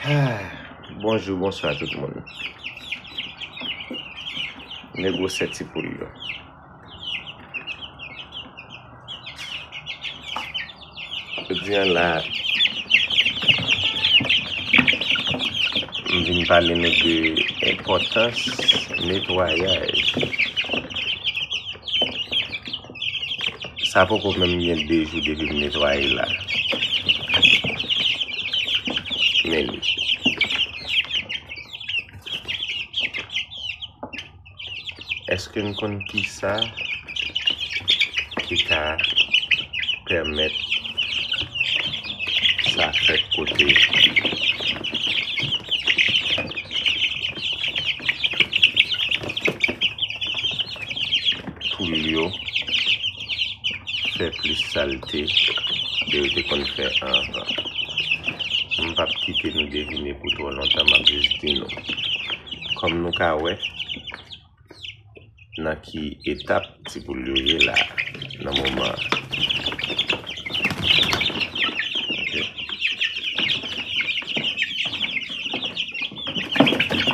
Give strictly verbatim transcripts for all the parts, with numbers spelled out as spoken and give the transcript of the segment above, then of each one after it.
Ah, bonjou, bonswa tout moun. Men gwosè ti poul yo. Jodi a la, m vin pale nou de enpòtans netwayaj. Sa poko menm gen de jou depi m netwaye la. Men li. Èske n konn kisa ki ka pèmèt sa fèt kote poul yo fè plis salte ke yo te konn fè anvan? M p ap kite nou devine pou twò lontan, m ap jis di nou. Kòm nou ka wè, nan ki etap ti poul yo ye la, nan moman an. Ok.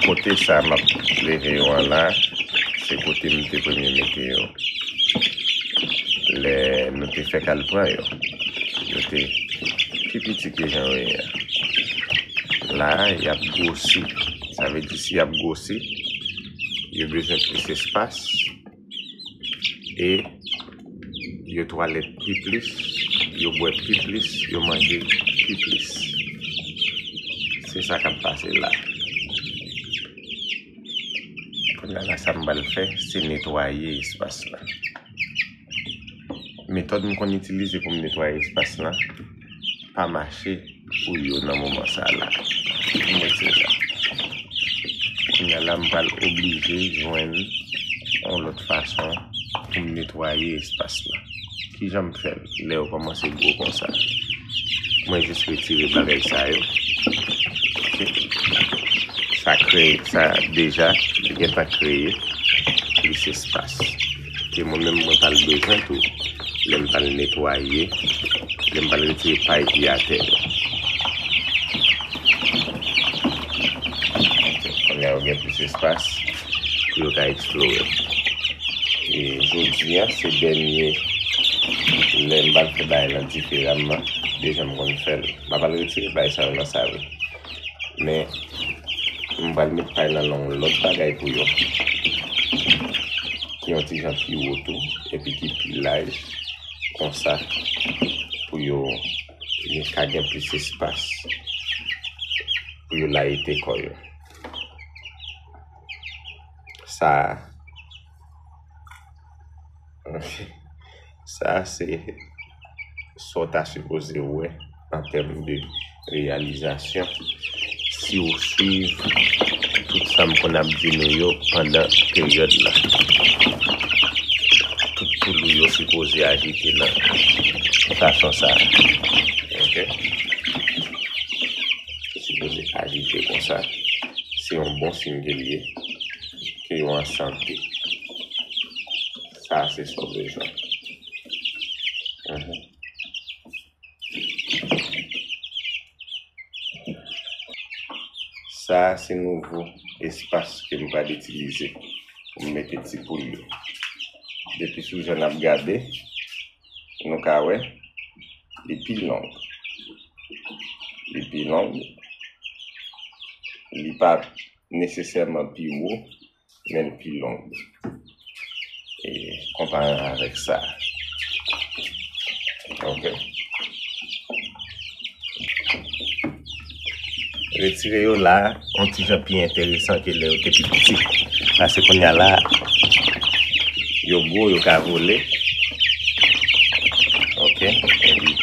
Kote sa m ap leve yo an la, se kote m te premye mete yo. Lè nou te fèk al pran yo, yo te pi piti ke jan yo ye a. La a, y ap gwosi. Sa vle di, si y ap gwosi, yo bezwen plis espas e yo twalèt pi plis, yo bwè pi plis, yo manje pi plis. Se sa k ap pase la. Kounye a la, sa m pral fè, se netwaye espas la. Metòd m konn itilize pou m netwaye espas la pa mache pou yo nan moman sa la. M retire sa. Kounye a la, m pral oblije jwenn yon lòt fason pou m netwaye espas la. Kijan m fè l lè yo kòmanse gwo konsa? Mwen jis retire bagay sa yo. Ok. Sa kreye, sa deja, li gentan kreye plis espas. Ke mwen menm, mwen pral bezwen tou, lè m pral netwaye, lè m pral retire pay ki atè yo. Ok, kounye a yo gen plis espas pou yo ka eksplore. E jodi a, se dènye lè m pral fè bagay lan diferaman de jan m konn fè l. M pa pral retire bagay sa yo nan sa yo. Men, m pral met pay lan lan yon lòt bagay pou yo. Ki yon ti jan pi wo tou, epi ki pi laj, konsa, pou yo, yo ka gen plis espas pou yo layite kò yo. Sa a, sa a se sa w ta sipoze wè an tèm de reyalizasyon si w swiv tout sa m konn ap di nou yo pandan peryòd la. Tout poul ou yo sipoze ajite nan fason sa a. Ok? Yo sipoze ajite konsa. Se yon bon siy ke l ye, ke yo an sante. Sa a se sa w bezwen. Mhm. Sa a se nouvo espas ke m pral itilize pou m mete ti poul yo. Depi sou jan n ap gade, nou ka wè, li pi long. Li pi long. Li pa nesesèman pi wo, men l pi long. E konpare avèk sa. Ok. Retire yo la a, yon ti jan pi enteresan ke lè yo te pi piti. Paske kounye a la, yo gwo, yo ka vole. Ok, epi,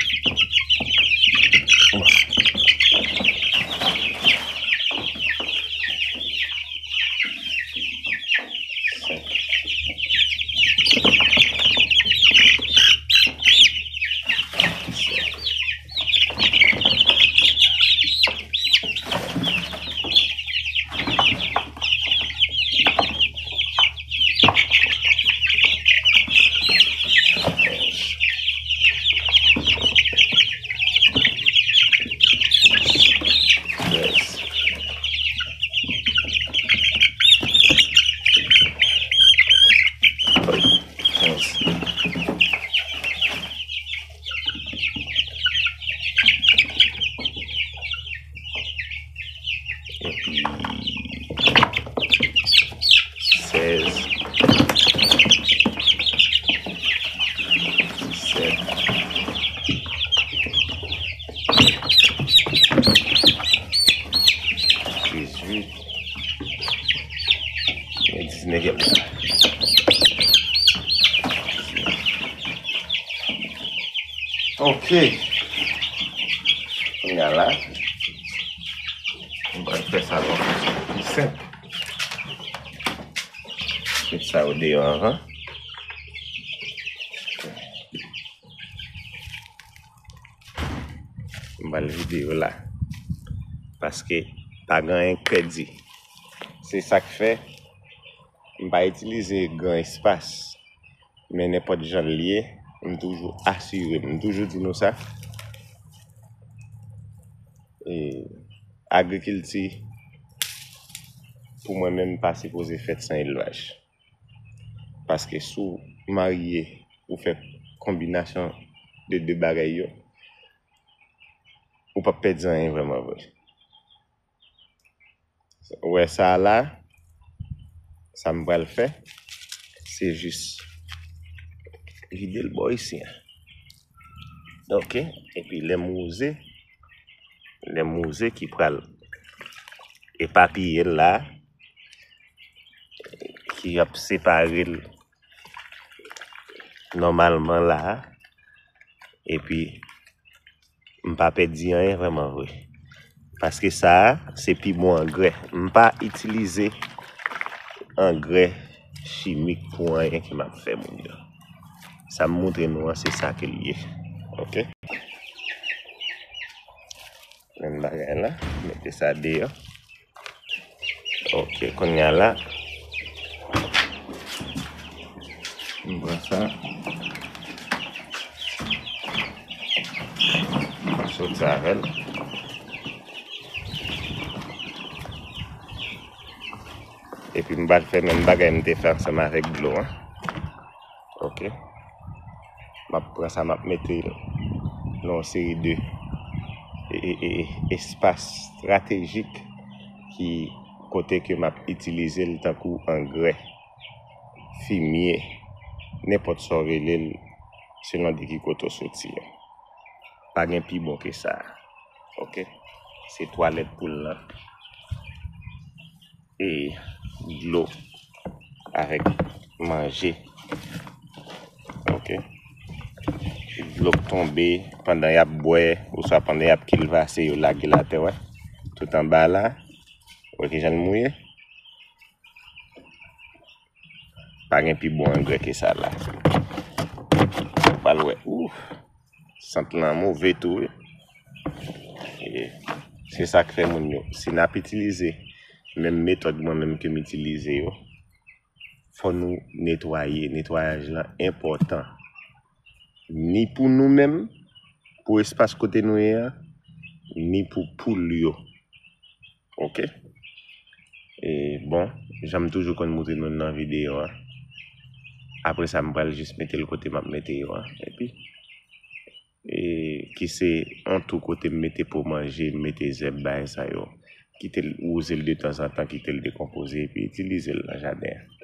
Sèz, disèt, dizuit, e diznèvyèm la. Ok. Kounye a la, m pral fè sa yon fason ki senp. Met sa yo deyò anvan. M pral vide yo la. Paske pa gen anyen k pèdi. Se sa k fè m pa itilize gran espas. Men nenpòt jan l ye, m toujou asire m, m toujou di nou sa. E, agrikilti, pou mwen menm, pa sipoze fèt san elvaj. Paske si w marye, ou fè konbinasyon de de bagay yo, ou p ap pèdi anyen vrèman vre. Ou wè sa a la, sa m pral fè, se jis vide l bò isi a. Ok, epi lè m wouze, lè m wouze ki pral epapiye l la, ki ap separe l nòmalman la, epi m pa pèdi anyen vrèman vre. Paske sa a, se pi bon angrè. M pa itilize angrè chimik pou anyen ke m ap fè moun yo. Sa m montre nou an, se sa ke l ye. Ok? Menm bagay la, mete sa deyò. Ok, kounye a la, m pran sa. M soti avè l. Epi m pral fè menm bagay m te fè ansanm avèk dlo an. Ok. M ap pran sa, m ap mete l nan yon seri de e, e, e, e, espas estratejik ki kote ke m ap itilize l tankou angrè, fimye, nenpòt sa w rele l, selon de ki kote w soti an. Pa gen pi bon ke sa a. Ok? Se twalèt poul lan. E dlo avèk manje. Ok. Dlo k tonbe pandan y ap bwè, oswa pandan y ap kilvase, yo lage l atè, wè. Tout anba la. Wè kijan l mouye. Pa gen pi bon angrè ke sa la. Ou pral wè. Ouf. Sant lan move tou, wi. E se sa k fè moun yo, si n ap itilize menm metòd mwen menm ke m itilize yo, fò nou netwaye. Netwayaj lan enpòtan. Ni pou nou menm, pou espas kote nou ye a, ni pou poul yo. Ok? E, bon, jan m toujou konn montre nou nan videyo a. Apre sa, m pral jis mete l kote m ap mete yo a. Epi, e, ki se yon tou kote m mete po manje, m mete zèb, bagay sa yo. Kite l wouze l de tanzantan, kite l dekonpoze, epi itilize l nan jaden an.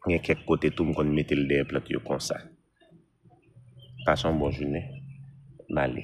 Gen kèk kote tou, m konn mete l dèyè plant yo konsa. Pase yon bon jounen. M ale.